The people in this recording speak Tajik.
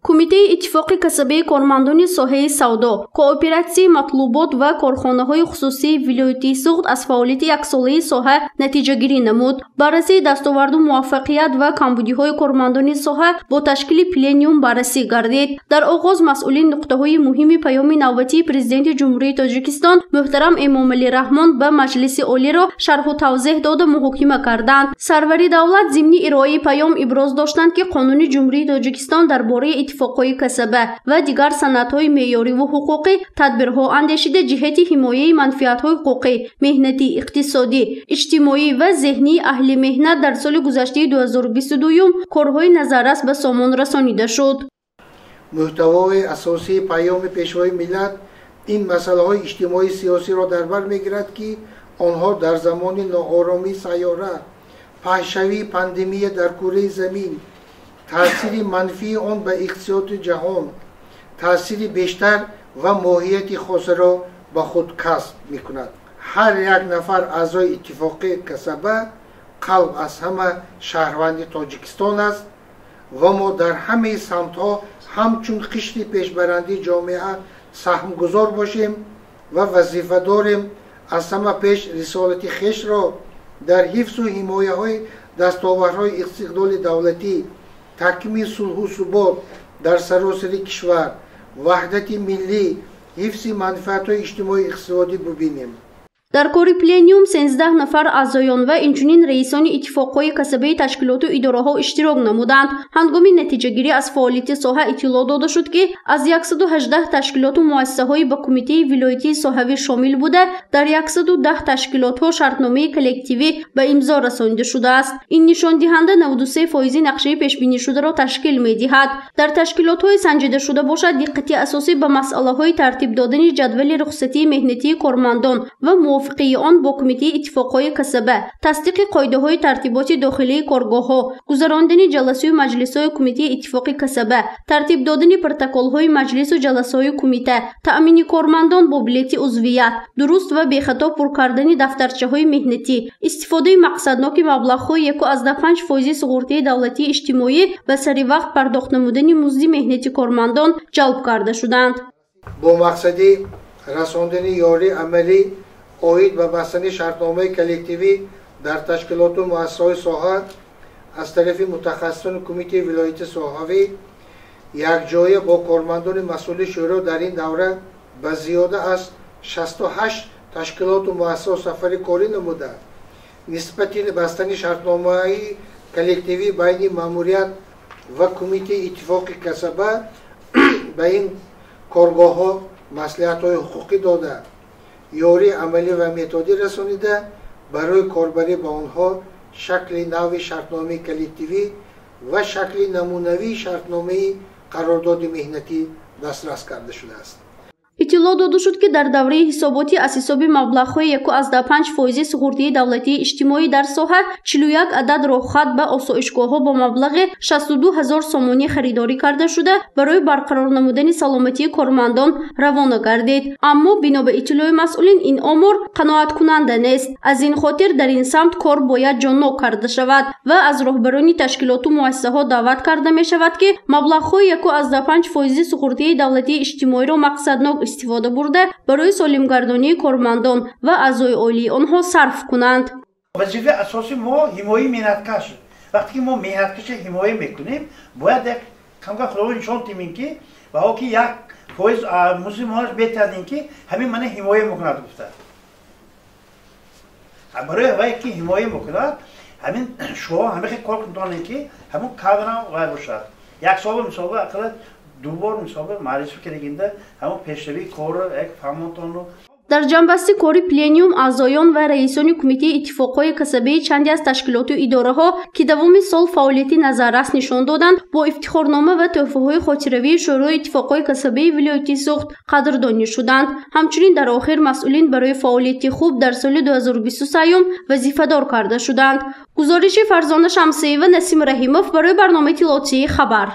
Кумитаи иттифоқи касабаи кормандони соҳаи савдо, кооператсияи матлубот ва корхонаҳои хусусии вилояти Суғд аз фаъолияти яксолаи соҳа натиҷагирӣ намуд. Баррасии дастоварду муваффақият ва камбудиҳои кормандони соҳа бо ташкили пленум баррасӣ гардид. Дар оғоз масъулин нуқтаҳои муҳими паёми навбатии Президенти Ҷумҳурии Тоҷикистон муҳтарам Эмомалӣ Раҳмон ба Маҷлиси Олиро шарҳу тавзеҳ дода муҳокима карданд. Сарвари давлат зимни ироаи паём иброз доштанд, ки Қонуни Ҷумҳурии Тоҷикистон дар бораи иттифоқҳои касаба ва дигар санадҳои меъёриву ҳуқуқӣ тадбирҳо андешида ҷиҳати ҳимояи манфиатҳои ҳуқуқӣ, меҳнатӣ, иқтисодӣ, иҷтимоӣ ва зеҳнии аҳли меҳнат дар соли гузаштаи 2022 корҳои назаррас ба сомон расонида шуд. Муҳтавои асосии паёми Пешвои миллат ин масъалаҳои иҷтимоии сиёсиро дар бар мегирад, ки онҳо дар замони нооромии сайёра, паҳншавии пандемия дар кураи замин, таъсири манфии он ба иқтисоди ҷаҳон, таъсири бештар ва моҳияти хосаро ба худ касб мекунад. Ҳар як нафар аъзои иттифоқи касаба қалб аз ҳама шаҳрванди Тоҷикистон аст ва мо дар ҳамаи самтҳо ҳамчун қишри пешбарандии ҷомеа саҳмгузор бошем ва вазифа дорем аз ҳама пеш рисолати хешро дар ҳифзу ҳимояҳои дастовардҳои истиқлоли давлатӣ, таҳкими сулҳу субот дар саросари кишвар, ваҳдати миллӣ, ҳифзи манфиатҳои иҷтимоию иқтисодӣ бубинем. Дар кори пленум 13 нафар аъзоён ва инчунин раисони иттифоқҳои касабаи ташкилоту идораҳо иштирок намуданд. Ҳангоми натиҷагирӣ аз фаъолияти соҳа иттилоъ дода шуд, ки аз 118 ташкилоту муассисаҳои ба кумитаи вилоятии соҳавӣ шомил буда, дар 110 ташкилотҳо шартномаи коллективӣ ба имзо расонида шудааст. Ин нишондиҳанда 93% нақшаи пешбинишударо ташкил медиҳад. Дар ташкилотҳои санҷидашуда бошад, диққати асосӣ ба масъалаҳои тартиб додани ҷадвали рухсатии меҳнатии кормандон ва мувофиқии он бо кумитаи иттифоқҳои касаба, тасдиқи қоидаҳои тартиботи дохилии коргоҳҳо, гузарондани ҷаласаю маҷлисҳои кумитаи иттифоқи касаба, тартиб додани протоколҳои маҷлису ҷаласаҳои кумита, таъмини кормандон бо билети узвият, дуруст ва бехато пур кардани дафтарчаҳои меҳнатӣ, истифодаи мақсадноки маблағҳои 1,5% суғуртаи давлатии иҷтимоӣ ва сари вақт пардохт намудани музди меҳнати кормандон ҷалб карда шуданд. Бо мақсади расондани ёрии амалӣ оид ба бастани шартномаи коллективӣ дар ташкилоту муассисаҳои соҳа аз тарафи мутахассисони кумитаи вилояти соҳавӣ якҷоя бо кормандони масъули шӯро дар ин давра ба зиёда аз 68 ташкилоту муассисаҳо сафари корӣ намуда, нисбати бастани шартномаи коллективӣ байни маъмурият ва кумитаи иттифоқи касаба ба ин коргоҳҳо маслиҳатҳои ҳуқуқӣ дода, ёрии амалӣ ва методӣ расонида, барои корбарӣ ба онҳо шакли нави шартномаи коллективӣ ва шакли намунавии шартномаи қарордоди меҳнатӣ дастрас карда шудааст. Иттилоъ дода шуд, ки дар давраи ҳисоботӣ аз ҳисоби маблағҳои 1,5% суғуртаи давлатии иҷтимоӣ дар соҳа 41 адад роҳхат ба осоишгоҳҳо бо маблағи 62 ҳазор сомонӣ харидорӣ карда шуда, барои барқарор намудани саломатии кормандон равона гардид. Аммо бино ба иттилои масъулин ин омор қаноаткунанда нест. Аз ин хотир дар ин самт кор бояд ҷоннок карда шавад ва аз роҳбарони ташкилоту муассисаҳо даъват карда мешавад, ки маблағҳои 1,5% суғуртаи давлатии иҷтимоиро мақсаднок истифода бурда, барои солимгардонии кормандон ва аъзои оилаи онҳо сарф кунанд. Вазифаи асосии мо ҳимояи меҳнаткаш. Вақте ки мо меҳнаткаша ҳимоя мекунем, бояд як камка худоро нишон диҳем, ки ва ки 1% музди моаш бетардем, ки ҳамин мана ҳимоя мекунад гуфта. Барои вай ки ҳимоя мекунад, ҳамин шумо ҳамин хел кор кунтонем, ки ҳамун кадрам вай бошад. Як сола мисола ақалла ду бор мисола маърифат кардагинда ҳамон пешравии корро як фаҳмонтонро. Дар ҷамъбасти кори пленум аъзоён ва раисони кумитаи иттифоқҳои касабаи чанде аз ташкилоту идораҳо, ки давоми сол фаъолияти назаррас нишон доданд, бо ифтихорнома ва тӯҳфаҳои хотиравии Шӯрои иттифоқҳои касабаи вилояти Суғд қадрдонӣ шуданд. Ҳамчунин дар охир масъулин барои фаъолияти хуб дар соли 2023 вазифадор карда шуданд. Гузориши Фарзона Шамсиева, Насим Раҳимов барои барномаи иттилоотии «Хабар».